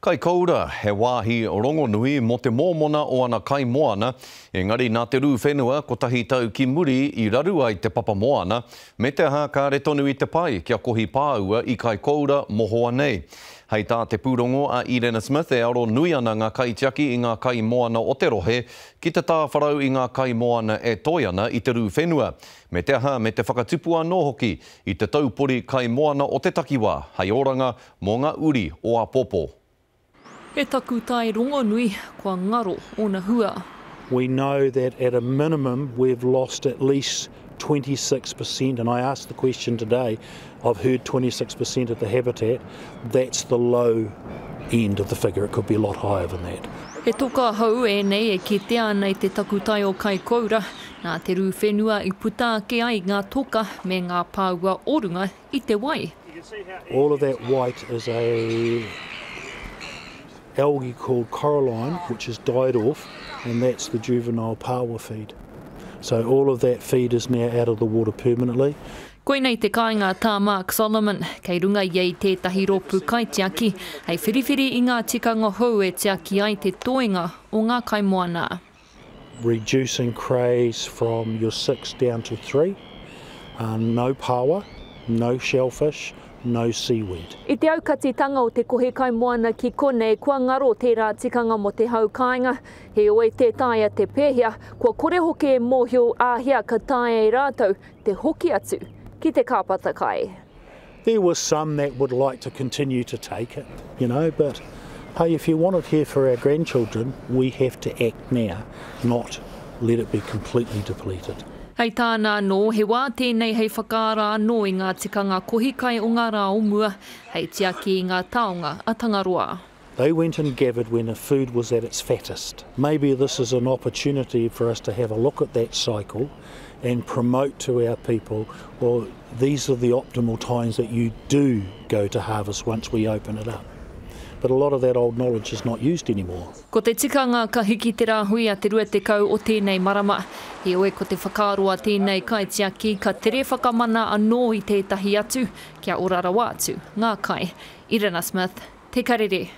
Kaikoura, he wāhi rongonui mō te mōmona o ana kaimoana, engari nā te rū whenua kotahi tau ki muri i raru ai te papa moana, me te aha kāre tonu i te pai kia kohi pāua i Kaikoura mohoa nei. Hei tā te pūrongo a Irena Smith e aro nui ana ngā kaitiaki i ngā kaimoana o te rohe ki te tāwharau i ngā kaimoana e toe ana i te rū whenua, me te aha me te whakatupu anō hoki i te taupori kaimoana o te takiwā hei oranga Mō ngā uri o āpōpō. He takutai rongonui, kua ngaro ōna hua. We know that at a minimum we've lost at least 26% and I asked the question today, I've heard 26% of the habitat, that's the low end of the figure, it could be a lot higher than that. He toka hou ēnei e kitea ana i te takutai o Kaikoura, nā te rū whenua i puta ake ai ngā toka me ngā pāua o runga i te wai. All of that white is a algae called coralline which has died off and that's the juvenile pawa feed. So all of that feed is now out of the water permanently. Koinei te kāinga tā Mark Solomon, kei runga ia i tētahi rōpū kaitiaki hei whiriwhiri i ngā tikanga hou e tiaki ai te toenga o ngā kaimoana. Reducing crays from your 6 down to 3, no pawa, no shellfish, no seaweed. I te aukatitanga o te kohi kaimoana ki konei, kua ngaro tērā tikanga mō te hau kāinga, heoi tē taea te pēhea, kua kore hoki e mōhio āhea ka taea e rātou te hoki atu ki te kāpata kai. There were some that would like to continue to take it, you know, but hey, if you want it here for our grandchildren, we have to act now, not let it be completely depleted. Hei tāna anō, he wā tēnei hei whakaara anō i ngā tikanga kohi kai o ngā rā o mua, hei tiaki i ngā taonga a Tangaroa. They went and gathered when the food was at its fattest. Maybe this is an opportunity for us to have a look at that cycle and promote to our people, well, these are the optimal times that you do go to harvest once we open it up. But a lot of that old knowledge is not used anymore. Ko te tikanga ka hiki te rāhui a te 20 o tēnei marama. Heoi ko te whakaaro a tēnei kaitiaki ka tere whakamana anō i tētahi atu kia ora rawa atu ngā kai. Irina Smith, Te Karere.